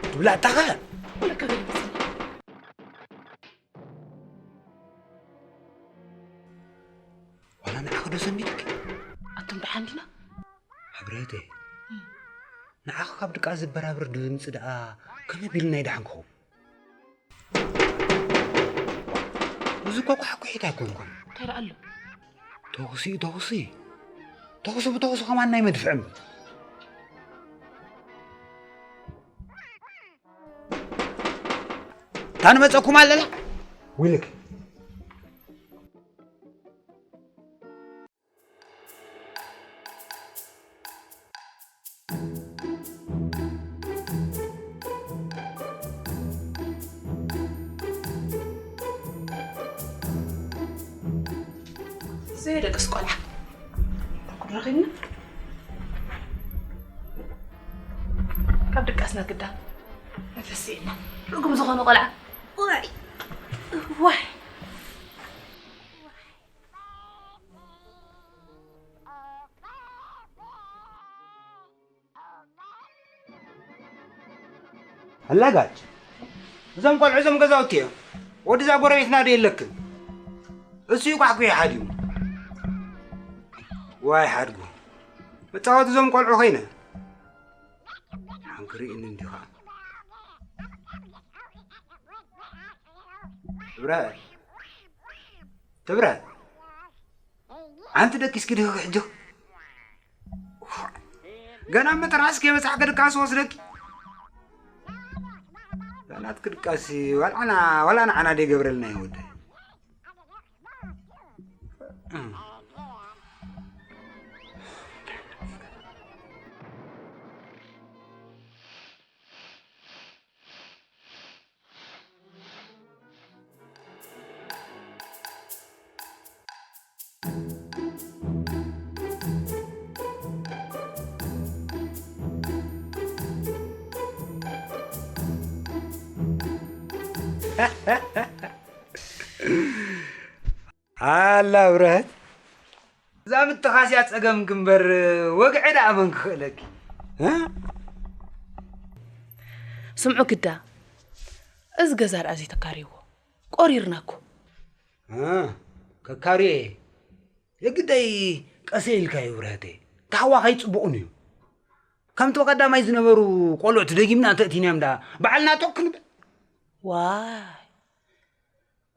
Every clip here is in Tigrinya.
ትብላዕታኻ። ዋላ ንዓኺ ዶ ሰንቢድኪ? ኣቱም ደሓን ዲና? ሕብረተይ፣ ንዓኺ ካብ ድቃስ ዝበራብር ድምፂ ደኣ ከመይ ቢልና ይደሓን ክኸውን? እዚ እኮ ኳሕኩሒት ኣይኮንኩን። እንታይ ደኣ ኣሎ? ተኹሲ እዩ፣ ተኹሲ። ተኹሲ ብተኹሲ ከማን ናይ መድፍዕ እምበር። እታ ንመጸኩም ኣለና። ዊልክ። ዘይደቅስ ቆልዓ። ኩሉ ረኺብና። ካብ ድቃስና ግዳ መፈስኢና። ርጉም ዝኾነ ቆልዓ። ዋይ። ዋይ። ኣላጋጭ። እዞም ቆልዑ እዞም ገዛውቲ እዮም። ወዲ እዛ ጎረቤትና ዶ የለክን? እሱ እዩ ኳሕኩ ይሓድዩ። ዋይ ሓድጉ። መጻወቲ እዞም ቆልዑ ኮይነ። ሓንክሪእኒ እንዲኻ። ትብረ። ትብረ። ኣንቲ ደቂስኪ ዲኺ ሕጂ? ገና መተርኣስኪ የበጻሕኪ ድቃስ ወስደኪ። ናትኪ ድቃስ ዋላ ዓና፣ ዋላ ንዓና ደይገብረልና እዩ ወደይ። ኣላ ብረት። እዛ ምትኻስያ ጸገምኪ እምበር ወግዒ ደኣ መን ክኽእለኪ? እ? ስምዑ ግዳ፣ እዚ ገዛ ደኣ ዘይተካርይዎ። ቆሪርና እኮ። እ፣ ከካርዮ እየ። የግደይ ቀሰ ኢልካ እዩ ብረተይ። ታህዋ ከይጽቡቕን እዩ። ከምቲ ቀዳማይ ዝነበሩ ቆልዑት ደጊምና እንተእቲናዮም ደኣ ባዕልና ቶክ ክንብል። ዋይ።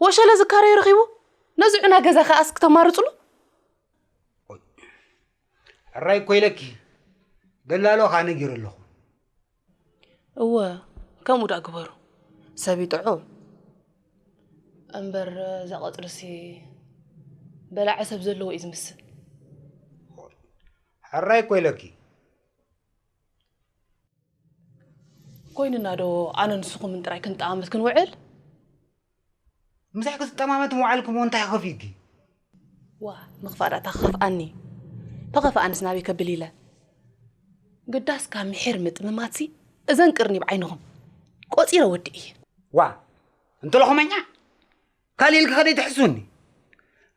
ወሸለ ዝካረይ ረኺቡ፣ ነዚ ዑና ገዛ ከኣስ ክተማርጽሉ? ሕራይ እኮ ኢለኪ፣ ደላሎ ከኣ ነጊረ ኣለኹ። እወ፣ ከምኡ ደኣ ግበሩ። ሰብ ይጥዑም። እምበር፣ እዛ ቀጽርሲ በላዒ ሰብ ዘለዎ እዩ ዝምስል። ሕራይ እኮ ኢለኪ። ኮይንና ዶ ኣነ ንስኹምን ጥራይ ክንጠማመት ክንውዕል? ምሳይ ክትጠማመት ምውዓልኩም እንታይ ከፊእኪ? ዋ፣ ምኽፋእ ደኣ ተኸፍኣኒ። ተኸፍኣንስ ናበይ ከብል ኢለ። ግዳስ ካብ ምሒር ምጥምማትሲ እዘን ቅርኒ ብዓይንኹም ቆጺረ ወዲእ እየ። ዋ፣ እንተለኹመኛ ካልእ ኢልኪ ከደይ ትሕስውኒ።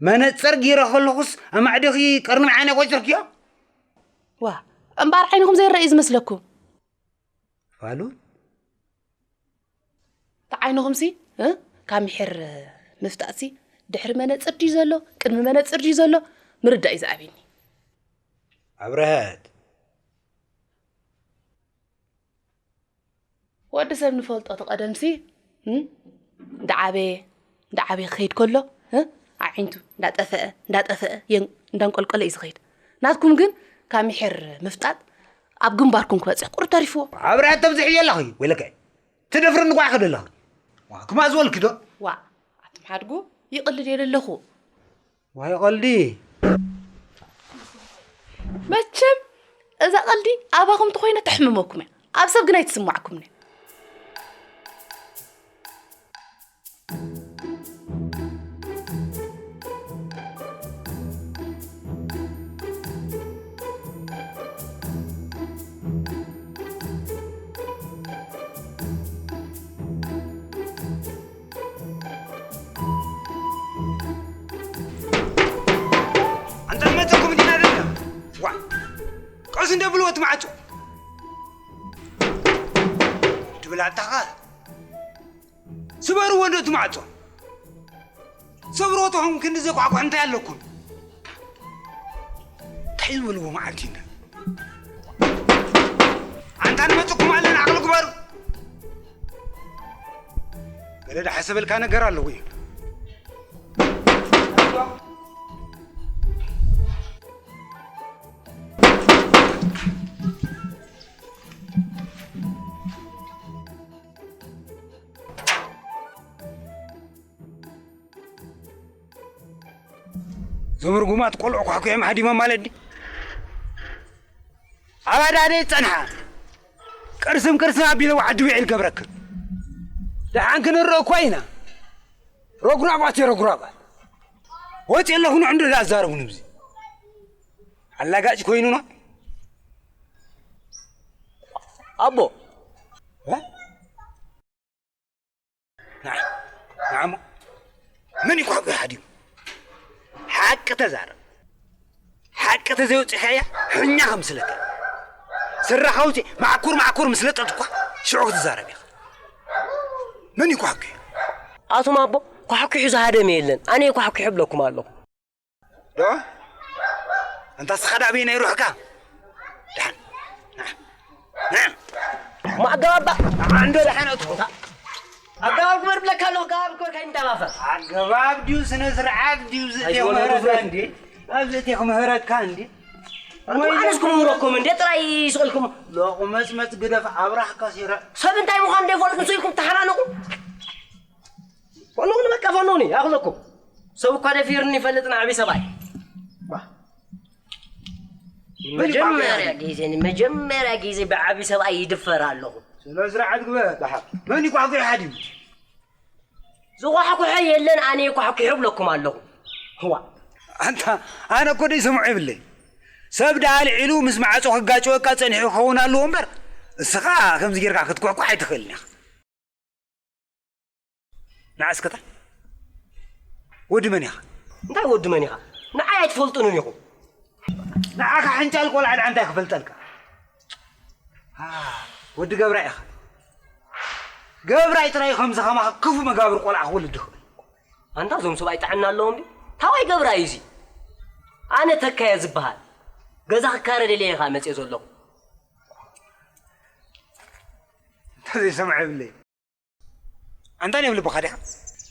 መነጽር ጊረ ከለኹስ ኣማዕዲኺ ቅርኒ ብዓይነይ ቆጺርክዮ? ዋ፣ እምበኣር ዓይንኹም ዘይረኣይ ዝመስለኩም። ፋሉን? እቲ ዓይንኹምሲ፣ እ? ካብ ምሒር ምፍጣጥሲ ድሕሪ መነጽር ድዩ ዘሎ፣ ቅድሚ መነጽር ድዩ ዘሎ፣ ምርዳእ እዩ ዝኣብየኒ። ኣብረሀት። ወዲ ሰብ ንፈልጦ እቲ ቀደምሲ፣ እ? እንዳዓበየ፣ እንዳዓበየ ክኸይድ ከሎ፣ እ? ኣዒንቱ እንዳጠፈአ፣ እንዳጠፈአ፣ የን-፣ እንዳንቆልቆለ እዩ ዝኸይድ። ናትኩም ግን ካብ ምሒር ምፍጣጥ ኣብ ግንባርኩም ክበጽሕ ቁሩብ ተሪፍዎ። ኣብረሀት ተብዝሒ ኣለኺ፣ ወይለከ። ትደፍርኒ ጓዕኺ ደለኺ። ዋ፣ ክማእ ዝበልኪ ዶ? ዋ፣ ኣቱም ሓድጉ፣ ይቕልድ እየ ደለኹ። ዋይ፣ ቀልዲ። መቸም እዛ ቀልዲ ኣባኹም ተኾይነ ተሕምመኩም እያ። ኣብ ሰብ ግን ኣይትስማዕኩምን እያ። እንደ ብልዎ እቲ ማዕጾ። ድብል ኣታኻ። ስበርዎ እንዶ እቲ ማዕጾ። ሰብርዎ ተኾንኩም ክንዲ ዘኳዕኩዕ እንታይ ኣለኩም? እንታይ ዝበልዎ መዓልቲ እንደ? ኣንታ ንመጽኩም ኣለና ዓቕሊ ግበሩ። ገለ ዝሓሰበልካ ነገር ኣለዎ እዩ። እዞም ርጉማት ቆልዑ ኳሕኩሖም ሃዲሞም ማለት ድዩ? ኣብ ኣዳደይ ጸንሓ። ቅርስም ቅርስም ኣቢለ ወዓዲ ውዒል ገብረክን። ደሓን ክንርኢ እኮ ኢና። ረጉራጓት የረጉራጓት። ወፂ ኣለኹ ንዕንዶ ዳዛረቡ ንብዚ። ኣላጋጭ ኮይኑና። ኣቦ። እ? ንዓ፣ ንዓሞ። መን ይኳብር ሃዲሙ? ሓቂ ተዛረብ። ሓቂ ተዘይወፂኻያ ሕኛ ከምስለካ። ስራኻ ውፂ ማዕኩር ማዕኩር ምስ ለጠጥኳ ሽዑ ክትዛረብ ኢኻ። መን ይኳብር? ኣቱም ኣቦ፣ ኳሕኩሑ ዝሃደመ የለን። ኣነ ኳሕኩሑ እብለኩም ኣለኹ። ዶ? ኣንታ ስኻ ዳበይ ናይ ሩሕካ? ደሓን። ና። ና። ማዕገባባ። ኣንዶ ደሓን ኣውጥኹ። ኣገባብ ግበር ብለካ ኣለኹ፣ ኣገባብ ግበር ካይንዳባፈር። ኣገባብ ድዩ ስነ ስርዓት ድዩ ዝእቴኹ ኣይኮነ ምህረትካ ግበር። እንዴ? ኣብ ዝእቴኹ ምህረትካ እንዴ? ኣንቱም ወይ ኣነስ ክምህረኩም እንዴ ጥራይ ይስእልኩም። ሎቑ መጽመጽ ግደፍ ኣብራህ ከሲረ። ሰብ እንታይ ምዃኑ እንደ ይፈልጥ ንሱ ኢልኩም ተሓናነቑ። ፈንውኒ በቃ ፈንውኒ፣ ኣኽለኩም። ሰብ እኳ ደፊርኒ ይፈልጥ ንዓቢ ሰብኣይ። ባ። ንመጀመርያ ግዜ፣ ንመጀመርያ ግዜ ብዓቢ ሰብኣይ ይድፈር ኣለኹ። ስነ ስርዓት ግበር፣ ደሓር። መን ይኳሕኩሕ ሓዲሙ? ዝኳሕኩሐ የለን፣ ኣነ ይኳሕኩሑ እብለኩም ኣለኹ። ህዋ። ኣንታ፣ ኣነ እኮ ደይ ሰምዖ የብለይ። ሰብ ደኣ ኣልዒሉ ምስ ማዕጾ ክጋጨወካ ጸኒሑ ክኸውን ኣለዎ እምበር፣ እስኻ ከምዚ ጌርካ ክትኳሕኳሕ ኣይትኽእልን ኢኻ። ንዓ እስከታ። ወዲ መን ኢኻ? እንታይ ወዲ መን ኢኻ? ንዓይ ኣይትፈልጡንን ኢኹም። ንዓኻ ሕንጫል ቆልዓ ደኣ እንታይ ክፈልጠልካ? አ፣ ወዲ ገብራይ ኢኻ። ገብራይ ጥራይ ከምዚ ከማኻ ክፉ መጋብር ቆልዓ ክወልድ ይኽእል። ኣንታ እዞም ሰብኣይ ጥዕና ኣለዎም ድዩ? ታዋይ ገብራይ እዚ? ኣነ ተካየ ዝበሃል። ገዛ ክካረ ደልየ ኢኻ መጽየ ዘለኹ። እንተዘይሰምዐ የብለይ። ኣንታ ናይ ልብኻ ዲኻ?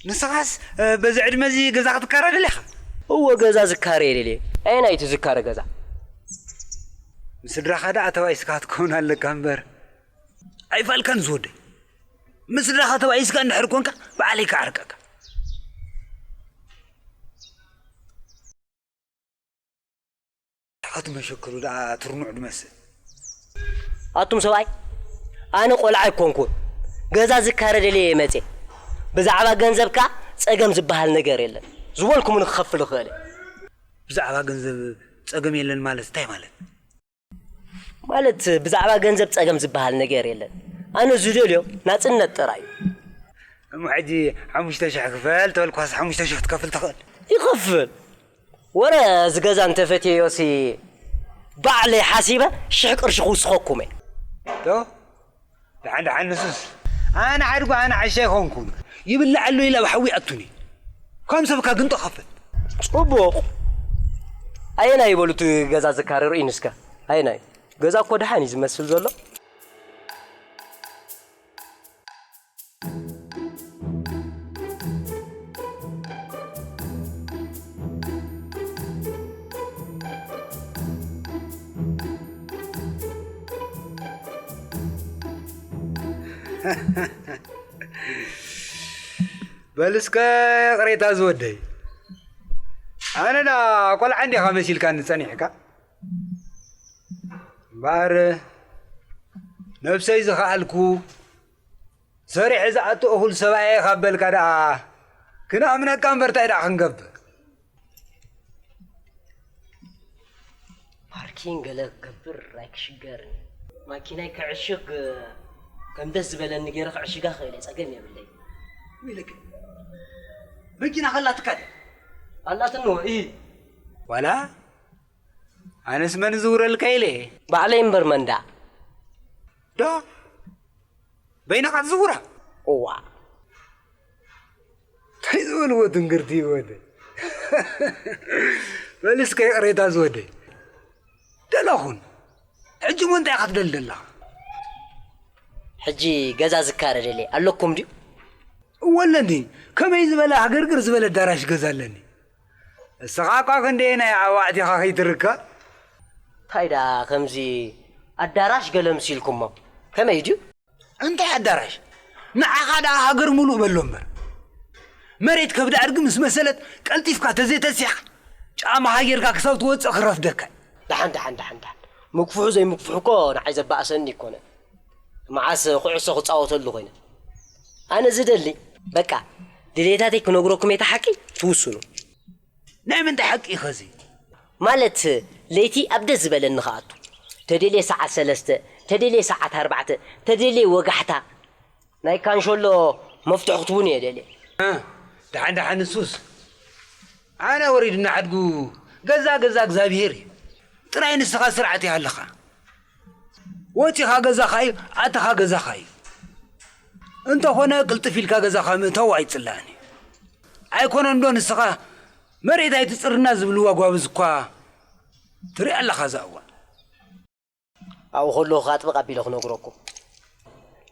ንስኻስ፣ እ፣ በዚ ዕድመ እዚ ገዛ ክትካረ ደሊኻ? እወ፣ ገዛ ዝካረ እየ ደልየ። ኣየናይ እቲ ዝካረ ገዛ? ምስ ስድራኻ ደኣ ተባኢስካ ክትከውን ኣለካ እምበር። ኣይፋልካን ዝወደይ። ምስ ስድራኻ ተባኢስካ እንድሕር ኮንካ፣ ባዕለይ ክዓርቀካ። እቲ መሸክሩ ደኣ ትርኑዕ ድመስል። ኣቱም ሰብኣይ፣ ኣነ ቆልዓ ኣይኮንኩን። ገዛ ዝካረ ደልየ እየ መጽየ። ብዛዕባ ገንዘብ ከኣ ጸገም ዝበሃል ነገር የለን። ዝበልኩምኒ ክኸፍል እኽእል እየ። ብዛዕባ ገንዘብ ጸገም የለን ማለት እንታይ ማለት? ማለት ብዛዕባ ገንዘብ ጸገም ዝበሃል ነገር የለን። ኣነ ዝደልዮ ናጽነት ጥራይ እዩ። እሞ ሕጂ ሓሙሽተ ሽሕ ክፈል ተበልኳስ ሓሙሽተ ሽሕ ክትከፍል ትኽእል? ይኸፍል። ወረ እዚ ገዛ እንተፈትየዮሲ ባዕለይ ሓሲበ ሽሕ ቅርሺ ክውስኸኩም እየ። ዶ? ደሓን ደሓን ንሱስ። ኣነ ሓድጉ ኣነ ዓሻ ኣይኮንኩን። ይብላዕ ኣሎ ኢለ ኣብ ሓዊ ኣቱኒ። ከም ሰብካ ግንጦ ከፍል። ጽቡቕ። ኣየናይ ይበሉ እቲ ገዛ ዝካረ ርእይ ንስከ? ኣየናይ? ገዛ እኮ ደሓን እዩ ዝመስል ዘሎ። በል እስከ ይቕሬታ ዝወደይ። ኣነ ደኣ ቆልዓ እንዲኻ መሲልካኒ ጸኒሕካ። እምበኣር ነብሰይ ዝኸኣልኩ ሰሪሐ ዝኣቱ እኹል ሰብኣየ ካብ በልካ ደኣ ክንኣምነካ እምበር እንታይ ደኣ ክንገብር? ፓርኪን ገለ ክገብር ኣይክሽገርን። ማኪናይ ክዕሽግ ከም ደስ ዝበለኒ ገይረ ክዕሽጋ ክእል እየ፣ ጸገም የብለይ። ወይለከ መኪና ከላትካ ድያ? ኣላትኒ እወ፣ እሂ። ዋላ ኣነስ መን ዝውረልካ ኢለ። ባዕለይ እምበር መንዳ። ዶ? በይንኻ ትዝውራ? እዋ። እንታይ ዝበልዎ ትንግርቲ ይወደ? በል እስከ ይቕሬታ ዝወደ። ደለኹን። ሕጂ እሞ እንታይ ኢኻ ትደሊ ዘለኻ? ሕጂ ገዛ ዝካረ ደልየ ኣለኩም ድዩ? እወ ኣለኒ። ከመይ ዝበለ ሃገርግር ዝበለ ኣዳራሽ ገዛ ኣለኒ። እስኻ እኳ ክንደየናይ ኣዋዕቲኻ ከይትርከብ? እንታይ ደኣ ከምዚ ኣዳራሽ ገለ ምሲልኩሞ? ከመይ ድዩ? እንታይ ኣዳራሽ? ንዓኻ ደኣ ሃገር ምሉእ በሎ እምበር። መሬት ከብዲ ኣድጊ ምስ መሰለት ቀልጢፍካ ተዘይተሲሕካ ጫማኻ ጌርካ ክሳብ ትወጽእ ክረፍደካ። ደሓን፣ ደሓን፣ ደሓን፣ ደሓን። ምግፍሑ ዘይምግፍሑ እኮ ንዓይ ዘባእሰኒ ኣይኮነን። መዓስ ኩዕሶ ክጻወተሉ ኮይነ። ኣነ ዝደሊ፣ በቃ፣ ድሌታተይ ክነግረኩም እየ፣ እታ ሓቂ ትውስኑ። ናይ ምንታይ ሓቂ እዩ ኸዚ? ማለት፣ ለይቲ ኣብ ደስ ዝበለኒ ክኣቱ። ተደልየ ሰዓት ሰለስተ፣ ተደልየ ሰዓት ኣርባዕተ፣ ተደልየ ወጋሕታ። ናይ ካንሸሎ መፍትሒ ክትቡን እየ ደልየ። እ፣ ደሓን ደሓን ንሱስ። ኣነ ወሪድና ዓድጉ ገዛ ገዛ እግዚኣብሄር እዩ። ጥራይ ንስኻ ስርዓት ይሃልኻ። ወጺኻ ገዛኻ እዩ፣ ኣተኻ ገዛኻ እዩ። እንተኾነ ቅልጥፍ ኢልካ ገዛኻ ምእታው ኣይጽላእን እዩ። ኣይኮነን ዶ ንስኻ መሬት ኣይትጽርና ዝብልዋ ጓብዝ እኳ ትርኢ ኣለኻ እዛ እዋን። ኣብኡ ከለኹ ኣጥብቕ ኣቢለ ክነግረኩም።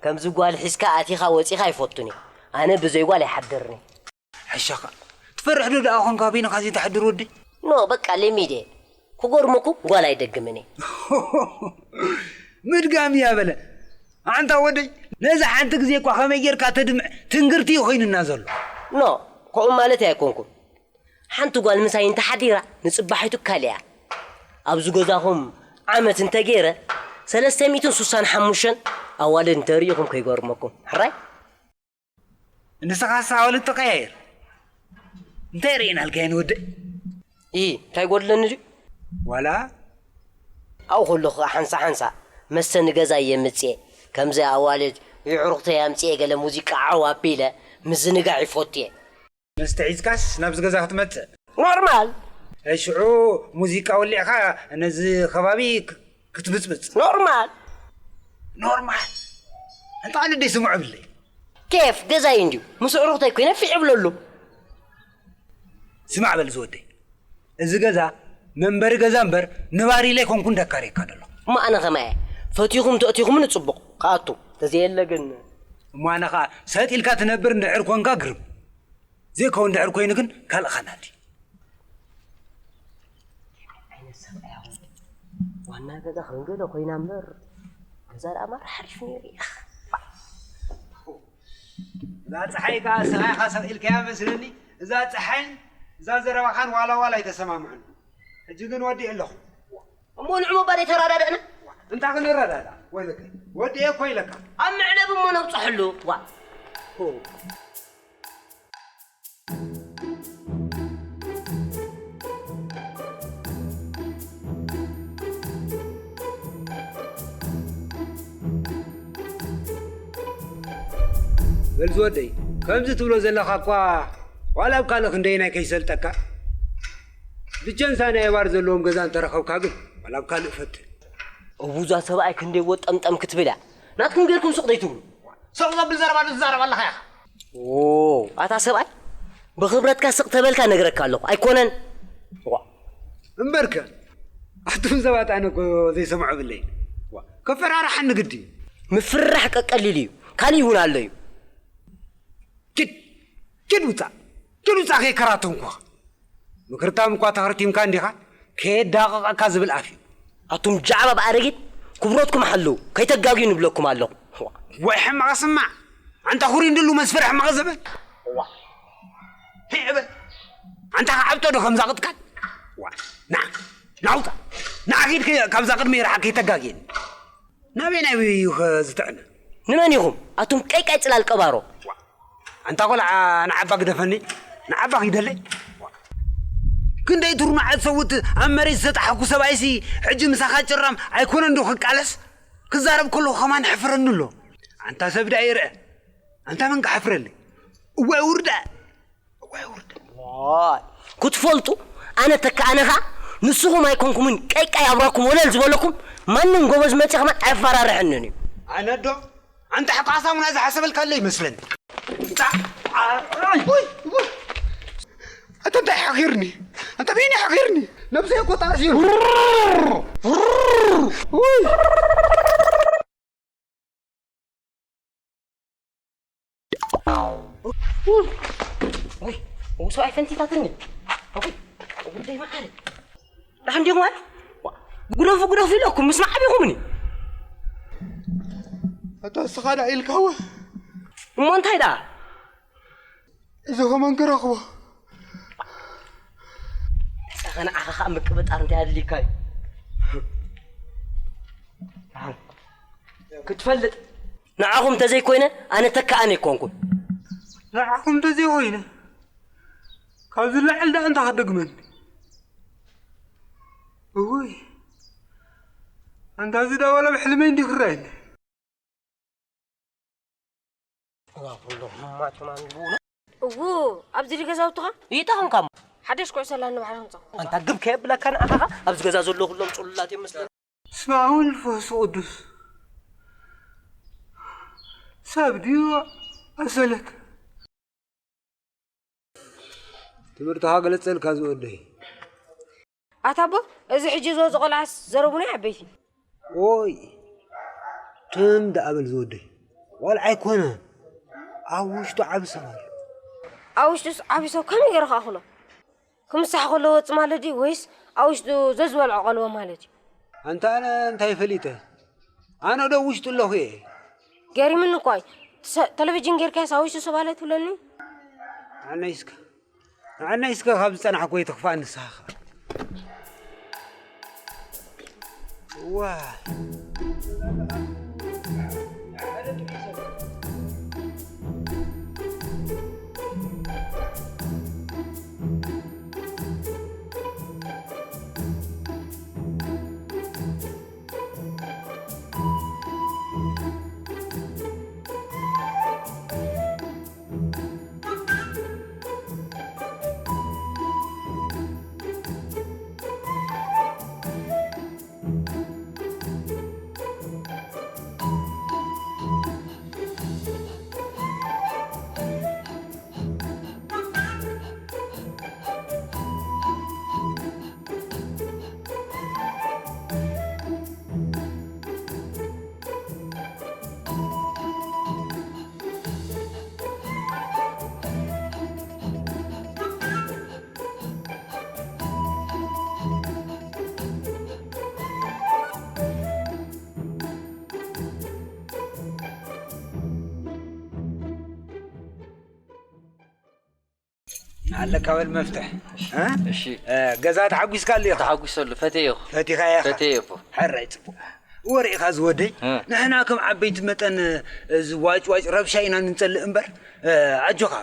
ከምዚ ጓል ሒዝካ ኣቲኻ ወጺኻ ኣይፈቱን እየ። ኣነ ብዘይ ጓል ኣይሓድርን እየ። ሓሻኻ ትፈርሕ ዶ ደኣ ኾንካ በይንኻ ዘይትሓድር ወዲ? ኖ፣ በቃ ልሚድ እየ። ክገርመኩም ጓል ኣይደግምን እየ። ምድጋም እያ በለ። ኣንታ ወደይ፣ ነዛ ሓንቲ ግዜ እኳ ከመይ ጌርካ ተድምዕ ትንግርቲ እዩ ኮይኑና ዘሎ። ኖ፣ ከምኡ ማለት ኣይኮንኩን። ሓንቲ ጓል ምሳይ እንተሓዲራ ንጽባሒቱ ካልእ እያ። ኣብዚ ገዛኹም ዓመት እንተገይረ ሰለስተ ሚእትን ስሳን ሓሙሽተን ኣዋልድ እንተሪኢኹም ከይገርመኩም። ሕራይ? ንስኻስ ኣዋልድ ትቀያየር? እንታይ ርኢናልካ ንወደይ? ኢ፣ እንታይ ጎድለኒ ድዩ? ዋላ ኣብኡ ከለኹ ሓንሳ ሓንሳ መስተ ንገዛ እየ ምጽኤ። ከምዚ ኣዋልድ የዕሩኽተይ ኣምጽኤ ገለ ሙዚቃ ዓው ኣቢለ ምዝንጋዕ ይፈቱ እየ። መስተ ሒዝካስ ናብዚ ገዛ ክትመጽእ? ኖርማል። ሽዑ ሙዚቃ ወሊዕካ ነዚ ከባቢ ክ-፣ ክትብጽብጽ? ኖርማል። ኖርማል? ኣንታ ኣነ ደይ ስምዖ ብለይ። ኬፍ ገዛይ እንድዩ። ምስ ኣዕሩኽተይ ኮይነ ፊዕ እብለሉ። ስማዕ በል ዝወደይ። እዚ ገዛ መንበሪ ገዛ እምበር ንባሪ ኢለ ኣይኮንኩን ደካርየካ ደለኹ። እሞ ኣነ ከማይ እየ። ፈቲኹም ተእቲኹምኒ ጽቡቕ። ክኣቱ። ተዘየለ ግን እሞ ኣነ ኸኣ ሰጥ ኢልካ ትነብር እንድሕር ኮንካ ግርም። ዘይከውን ድሕር ኮይኑ ግን ካልእ ኻናዲ። ዓይነት ሰብኣይ ኣወዲ። ዋና ገዛ ኸንገለ ኮይና እምበር፣ ገዛ ደኣ ማራ ሓሪፍ ነይሩ እዩ። እዛ ፀሓይ ከዓ ስኻ ኢኻ ሰቕ ኢልካያ መስለኒ። እዛ ፀሓይን እዛ ዘረባኻን ዋላ ዋላ ኣይተሰማምዑን። ሕጂ ግን ወዲእ ኣለኹ። እሞ ንዑ እባ ዘይተረዳዳእና? እንታይ ክንረዳዳ? ወይለከ ወዲኤ እኮ ኢለካ። ኣብ መዕለቢ እሞ ነብፅሐሉ። ዋ። ሆ። በል ዝወደይ፣ ከምዚ ትብሎ ዘለኻ እኳ ዋላ ኣብ ካልእ ክንደየናይ ከይሰልጠካ። ብቸንሳ ናይ ኣባር ዘለዎም ገዛ እንተረኸብካ ግን ዋላ ኣብ ካልእ ፈትን። እቡዛ ሰብኣይ ክንደይ ወጠምጠም ክትብል እያ። ናትኩም ጌርኩም ስቕ ዘይትብሉ። ስቕ ዘብል ዘረባ ዶ ትዛረብ ኣለኻ ኢኻ? ኦ፣ ኣታ ሰብኣይ፣ ብኽብረትካ ስቕ ተበልካ ነግረካ ኣለኹ። ኣይኮነን? ዋ። እምበርከ፣ ኣቱም ሰባት ኣነ እኮ ዘይሰምዖ ብለይ። ዋ፣ ከፈራርሓኒ ግዲ እዩ። ምፍርራሕ ቀቀሊል እዩ። ካልእ እውን ኣሎ እዩ። ኪድ፣ ኪድ ውጻእ። ኪድ ውጻእ ከይከራተንኩኻ። ምክርታም እኳ ተኸርቲምካ እንዲኻ፣ ከየዳቐቐካ ዝብል ኣፍ እዩ። ኣቱም ጃዕባብ ኣረጊት፣ ክብረትኩም ሓልው፣ ከይተጋግዩ ንብለኩም ኣለኹ። ወይ ሕማቕ ስማዕ፣ ኣንታ ኩሪ እንድሉ መስፈሪ ሕማቕ ዘበን። ዋ። ሄ በል። ኣንታ ከዓብጦ ዶ ከምዛ ቅጥቃጥ? ዋ። ና፣ ናውጣ። ና ኪድ ከ-፣ ካብዛ ቅድሚ ርሓ ከይተጋግየኒ። ናበይ ናይ እዩ ኸ ዝጥዕነ? ንመን ኢኹም? ኣቱም ቀይቃይ ጽላል ቀባሮ። ዋ። ኣንታ ቆልዓ ንዓባ ግደፈኒ፣ ንዓባ ኪደለይ። ክንደይ ትርኑዓት ሰውት ኣብ መሬት ዝተጣሕኩ ሰብኣይሲ ሕጂ ምሳኻ ጭራም ኣይኮነን ዶ ክቃለስ? ክዛረብ ከለኹ ከማን ሕፍረኒ ኣሎ። ኣንታ ሰብ ዳ ይርአ። ኣንታ መን ክሓፍረለይ? እዋይ ውርደ! እዋይ ውርደ! ዋይ፣ ክትፈልጡ ኣነ ተካ ኣነ ኸኣ ንስኹም ኣይኮንኩምን ቀይቃይ ኣብራኩም ወለል ዝበለኩም ማንም ጎበዝ መጺ ከማን ኣየፈራርሐንን እዩ። ኣነ ዶ ኣንታ ሕቃ ሳሙና ዝሓሰበልካ ኣሎ ይመስለኒ። ኣታ እንታይ ሓኺርኒ ኣታ በይኒ ሓኺርኒ ነብሰይ እኮ ጣሲሩ። ወይ ሰብኣይ ፈንቲታትኒ። ወይ ጉዳይ መዓረ ዳሕን ዲኹም ኣለ ግደፉ ግደፉ ኢለኩም ምስ መዓቢኹምኒ። ኣታ እስኻ ዳ ኢልካዎ። እሞ እንታይ ደኣ እዚ ኸመን ክረኽቦ? ንዓኻ ኸኣ ምቅብጣር እንታይ ኣድልዩካ እዩ? ክትፈልጥ ንዓኹም እንተዘይኮይነ ኣነ ተካኣኒ ኣይኮንኩን። ንዓኹም እንተዘይኮይነ ካብዚ ላዕሊ ደኣ እንታይ ክደግመኒ? እውይ ኣንታ እዚ ደኣ ዋላ ብሕልመይ እንዲ ክረኣየኒ። እዋ ኩሎም ማቸም ኣንብቡ። እዉ ኣብዚ ድዩ ገዛውትኻ? ይጠቕምካ እሞ። ሓደሽ ኩዕሶ ኣላ ንባዕልኻ ምጻኹ። ኣንታ ግብ ከየብለካ ንዓኻ ኣብዚ ገዛ ዘለዉ ኩሎም ጽሉላት እዮም መስለኒ። በስመ ኣብ ወወልድ ወመንፈስ ቅዱስ። ሰብ ድዩ ኣሰለት? ትምህርትኻ ገለጸልካ ዝወደይ። ኣታ ኣቦ፣ እዚ ሕጂ ዝወጽእ ቆልዓስ ዘረቡ ናይ ዓበይቲ። ኦይ ትም ደኣ በል ዝወደይ፣ ቆልዓ ኣይኮነን ኣብ ውሽጡ ዓቢ ሰብ ኣሎ። ኣብ ውሽጡስ ዓቢ ሰብ ከመይ ገይረ ክኣኽሎ? ክምሳሕ ከሎ ወጽእ ማለት ድዩ ወይስ ኣብ ውሽጡ ዘዝበልዖ ቀልቦ ማለት እዩ? ኣንታ ኣነ እንታይ ፈሊጠ? ኣነ ዶ ኣብ ውሽጡ ኣለኹ እየ? ገሪምኒ እኳ እዩ። ተ- ቴሌቪዥን ጌርካያስ ኣብ ውሽጡ ሰብ ኣሎ ትብለኒ? ንዓናይ እስከ ንዓናይ እስከ ካብ ዝጸናሕኩ ኣይትኽፋእ ንስኻ ኸኣ። ዋይ ኣለካ በል መፍትሕ። እሺ። ገዛ ተሓጒስካ ኣሎ ኢኻ። ተሓጒሰሉ፣ ፈትየኹ። ፈቲኻ ኢኻ። ፈትየ እቦ። ሕራይ ጽቡቕ። ወሬኻ ዝወደይ፣ እ። ንሕና ከም ዓበይቲ መጠን እዚ ዋጭ ዋጭ ረብሻ ኢና ንጸልእ እምበር፣ ኣጆኻ፣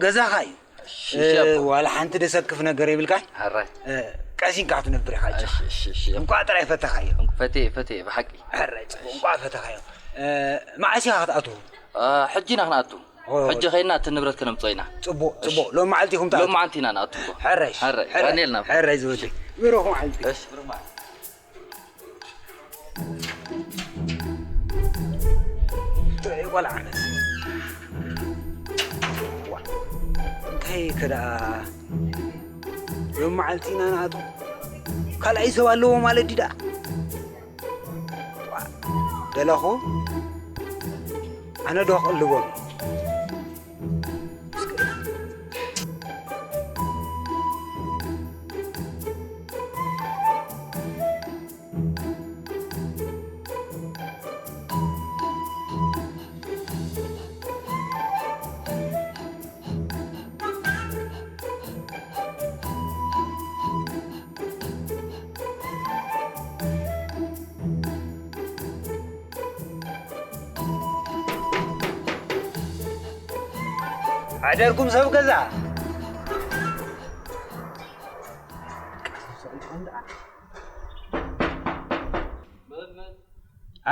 ገዛኻ እዩ። እሺ፣ እሺ ኣቦ። ዋላ ሓንቲ ደሰክፍ ነገር የብልካ። ሕራይ። ቀሲንካ ክትነብር ኢኻ ኣጆኻ። እሺ፣ እሺ፣ እሺ። እንቋዕ ጥራይ ፈተኻዮ። ፈትየ፣ ፈትየ፣ ብሓቂ። ሕራይ ጽቡቕ፣ እንቋዕ ፈተኻዮ። መዓስ ኢኻ ክትኣትዉ? ሕጂ ኢና ክንኣቱ። ሕጂ ኸይድና እቲ ንብረት ክነምጽኦ ኢና። ጽቡቕ፣ ጽቡቕ። ሎም መዓልቲ ኢኹም ትኣትዉ? ሎም መዓልቲ ኢና ንኣቱ እኮ። ሕራይ፣ ሕራይ። ሕራይ። ቀንየልና። ሕራይ ዝወደይ። ብሩኽ መዓልቲ። እሺ፣ ብሩኽ መዓልቲ። ጥዑይ ቆልዓ መስ-፣ ዋ፣ እንታይ ከ ደኣ ሎም መዓልቲ ኢና ንኣቱ? ካልኣይ ሰብ ኣለዎ ማለት ድዩ ደኣ? ደለኹ ኣነ ዶ ክቕልቦም? ሓደርኩም ሰብ ገዛ።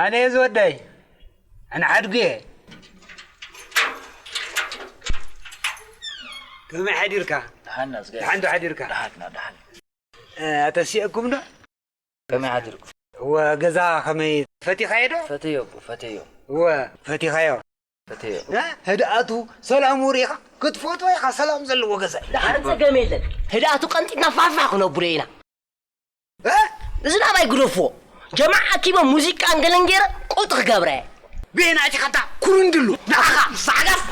ኣነ ዝወደይ ኣነ ሓድጉ እየ። ከመይ ሓዲርካ? ደሓን ዶ ሓዲርካ? ደሓን። ኣተሲአኩም ዶ? ከመይ ሓድርኩም? ወገዛ ከመይ ፈቲኻዮ ዶ? ፈተዮ ኣቦ፣ ፈተዮ። ወ ፈቲኻዮ። ፈተዮ። እ? ህድኣቱ ሰላሙ ርኢኻ ክትፈትዎ ኢኻ። ሰላም ዘለዎ ገዛ እዩ። ደሓር ጸገም የለን። ህድኣቱ ቀንጢትና ፋፋ ክነብሎ ኢና። እ? እዚ ናባይ ግደፍዎ። ጀማዓ ኣኪቦ ሙዚቃ እንገለን ገይረ ቁጥ ክገብረ እየ። ቤና እቲ ኸታ ኩርንድሉ ንዓኻ ሳዕጋፍ።